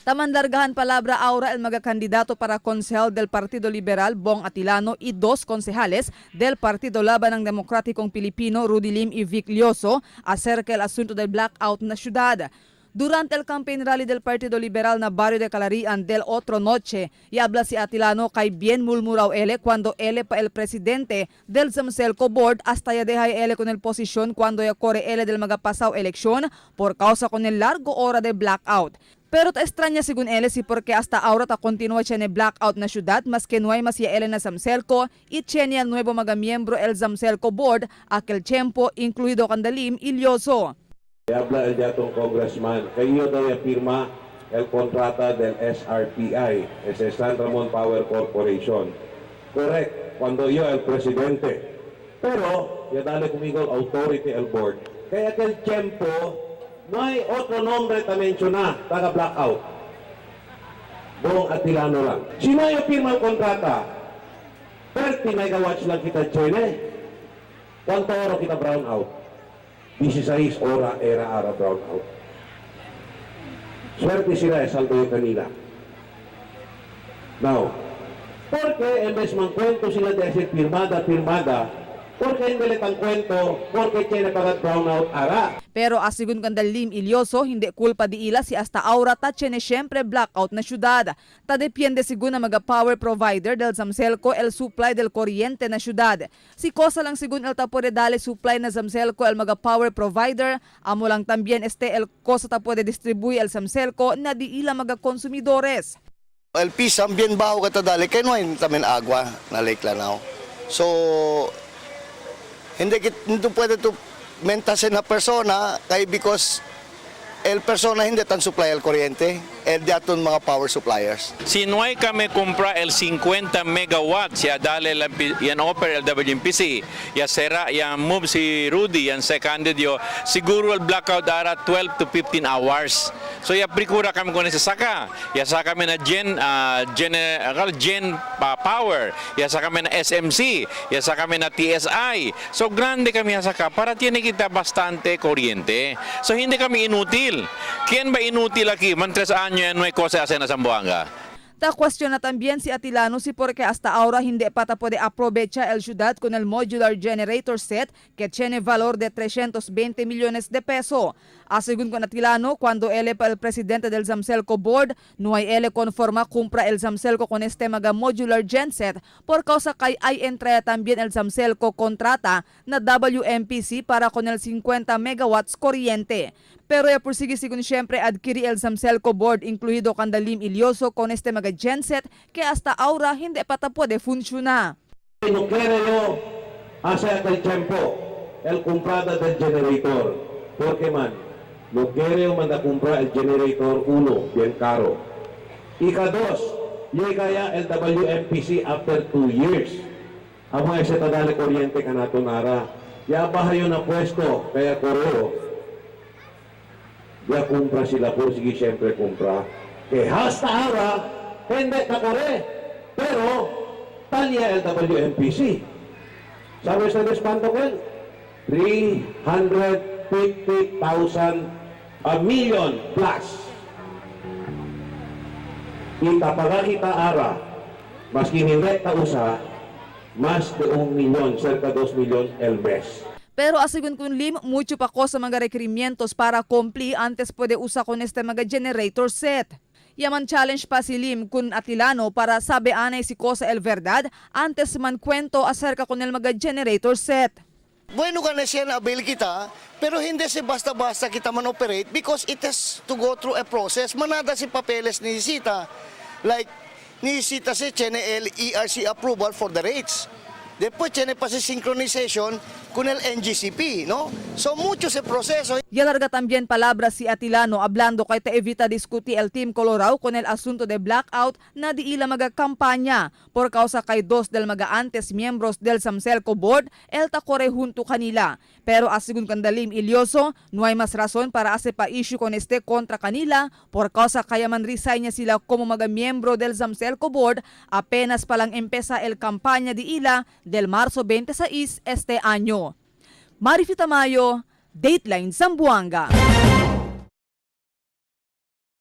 Tamanlargahan palabra ahora el mga candidato para konsehal del Partido Liberal Bong Atilano y dos concejales del Partido Laban ng Demokratikong Pilipino Rudy Lim y Vic Lioso acerca el asunto del blackout na syudad. Durante el campaign rally del Partido Liberal na barrio de Calarian del otro noche, y habla si Atilano kay bien murmurao ele cuando ele pa el presidente del Zamcelco Board hasta ya deja ele con el posisyon cuando ya corre ele del mga pasao eleksyon por causa con el largo hora de blackout. Pero ta extraña según él si porque hasta ahora ta continúa tiene blackout na ciudad mas que no hay más ya él na Zamcelco y tiene el nuevo mga miembro el Zamcelco Board aquel tiempo incluido kanda Lim y Lioso. Habla el yatong congressman, kayo daw yung firma el kontrata del SRPI, ese San Ramon Power Corporation. Correct, cuando yo el presidente. Pero, ya dale conmigo el authority el board. Kaya aquel tiempo, no hay otro nombre ta menciona, taga blackout. Bong Atilano lang. Sino yung firma el kontrata? 30 megawatts lang kita, Chene. Cuánto oro kita brown out? 16 ora era ara brown out. Swerte sila, eh, saldo yung kanila. Now, porque en vez man kwento sila de decir firmada, firmada, porque hindi ang kwento, porque tiene pagat brown out ara. Pero asigun kanda Lim y Lioso, hindi kulpa di ila si hasta ahora ta tiene siyempre blackout na syudad. Ta depende sigun na mga power provider del Zamcelco el supply del corriente na syudad. Si cosa lang sigun el ta puede dale supply na Zamcelco el mga power provider, amo lang también este el cosa ta puede distribuir el Zamcelco na di ila mga konsumidores. El PSALM bien bajo katadali kay no hay tamen agua na Lake Lanao. So hindi kit hindi pwede tu mentasen na persona kay because el persona hindi tan supply el kuryente el diaton mga power suppliers. Si no hay kami compra el 50 megawatts, ya dale yan offer el WMPC, ya sera, ya move si Rudy, yan seconded yo, siguro el blackout ara 12 to 15 hours. So ya prikura kami kung sa saka, ya sa kami na Gen Power, ya sa kami na SMC, ya sa kami na TSI. So grande kami ya saka para tiene kita bastante kuryente. So hindi kami inutil. ¿Quién ba inútil aquí? Man 3 años yan no hay cosa hacer na Zamboanga. Ta cuestiona también si Atilano si porque hasta ahora hindi pa ta puede aprovecha el ciudad con el modular generator set que tiene valor de 320 millones de peso. A según con Atilano, cuando él pa el presidente del Zamcelco Board, no hay él conforma compra el Zamcelco con este maga modular genset por causa kay ay entra también el Zamcelco contrata na WMPC para con el 50 megawatts corriente. Pero ya por sigue sigun siyempre adquiri el Zamcelco Board incluido kanda Lim y Lioso con este maga genset que hasta ahora hindi pa ta puede funciona. No quiere yo hace aquel tiempo el comprada del generator. Porque man, no quiere yo manda comprar el generator uno, bien caro. Ika dos, llega ya el WMPC after 2 years. Amo ese tadale kuryente kanato nara. Ya baha yun na pwesto, kaya koreo. Ya kumpra sila po, sige siyempre kumpra. Que hasta ahora, hindi ka kore. Pero, talya el WMPC. Sabi sa cuánto ken? 350,000 a million plus. Kita paga kita ara, maski hindi ta usa, mas de 1 millón, cerca 2 millón el mes. Pero asegun con Lim, mucho pa ko sa mga requerimientos para cumplir antes puede usa con este mga generator set. Yaman challenge pa si Lim kun Atilano para sabi anay si cosa el verdad antes man kwento acerca con el mga generator set. Bueno ka na siya na avail kita, pero hindi si basta-basta kita man operate because it has to go through a process. Manada si papeles necesita. Like, necesita si el ERC approval for the rates. Después tiene pa si synchronization con el NGCP, no? So mucho ese proceso. Y alarga también palabras si Atilano hablando kay ta evita discutir el Team Colorado con el asunto de blackout na di ila maga kampanya por causa kay dos del maga antes miembros del Zamcelco Board el ta kore junto kanila. Pero asegun kanda Lim y Lioso, no hay más razón para hacer pa issue con este contra kanila por causa kaya man resign niya sila como maga miembro del Zamcelco Board apenas palang empeza el kampanya di ila del marzo 26 este año. Marifi Tamayo, Dateline Zamboanga.